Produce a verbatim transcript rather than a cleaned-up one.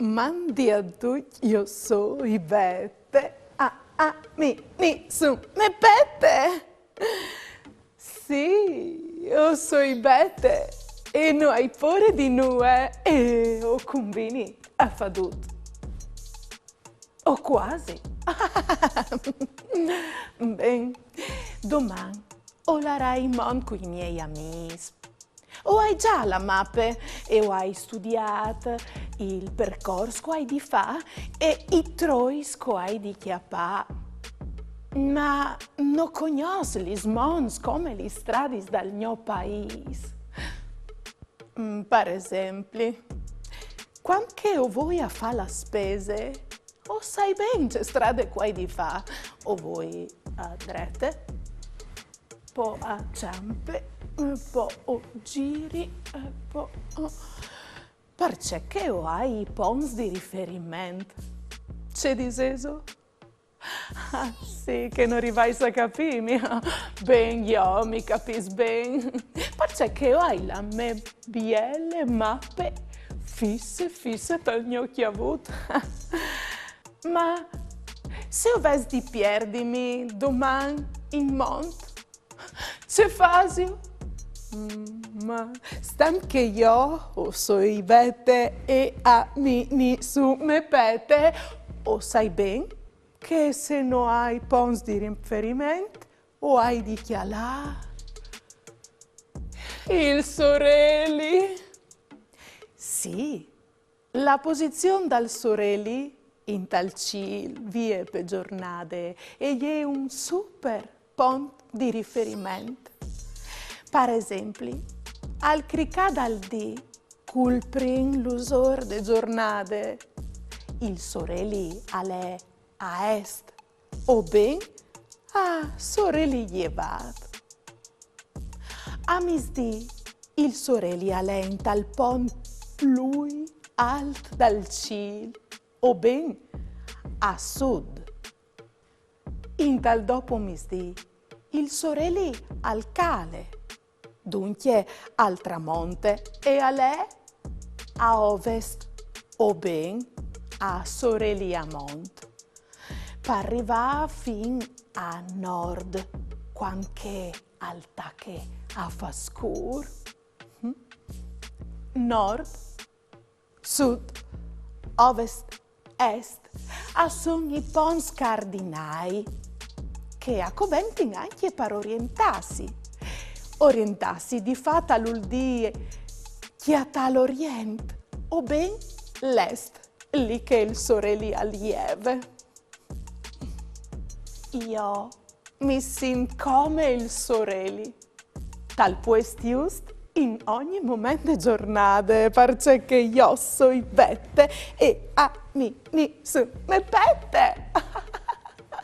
Mandi a ducj, jo soi Bete. A, a, mi, ni, su, me pete. Sì, jo soi Bete e no ai pôre di nuie e o combini a fâ dut. O cuasi. Ben, doman o larai in mont cui miei amîs. O ai za la mape e o ai studiât il percors che o ai di fâ e i trois che o ai di cjapâ. Ma no cognòs lis monts come lis stradis dal gno paîs. Mm, par esempli, cuant che o voi a fâ la spese, o sai ben ce strade che o ai di fâ. O voi a drete, po a çampe, po o ziri, po o... Parcè che o ai i ponts di riferiment. Ce disêso? Ah, sì, che no rivais a capîmi. Ben, jo mi capìs ben. Parcè che o ai la mê biele mape fisse, fisse tal gno cjavut. Ma se o ves di pierdimi doman in mont, ce fasio? Mm, ma stant che jo o soi Bete e a mi ni su me pete, o sai ben che se no ai ponts di riferiment, o ai di cjalâ il soreli. Sì, la posizion dal soreli intal cîl vie pe zornade e je un super pont di riferiment. Par esempli, al cricâ dal dì cul prin lusôr de zornade, il soreli al è a est, o ben a soreli jevât. A misdì il soreli al è intal pont plui alt dal cîl, o ben a sud. Intal dopomisdì il soreli al cale, duncje al tramonte e al è a ovest, o ben a soreli a mont, par rivâ fin a nord, cuant che al tache a fâ scûr. Hm? Nord, sud, ovest, est, a son i ponts cardinâi che a coventin ancje par orientâsi. Orientâsi, di fat, al vûl dî cjatâ l'orient, o ben l'est, li che il soreli al jeve. Jo mi sint come il soreli, tal puest just in ogni moment de zornade, parcè che jo soi Bete e a mi ni su me pete.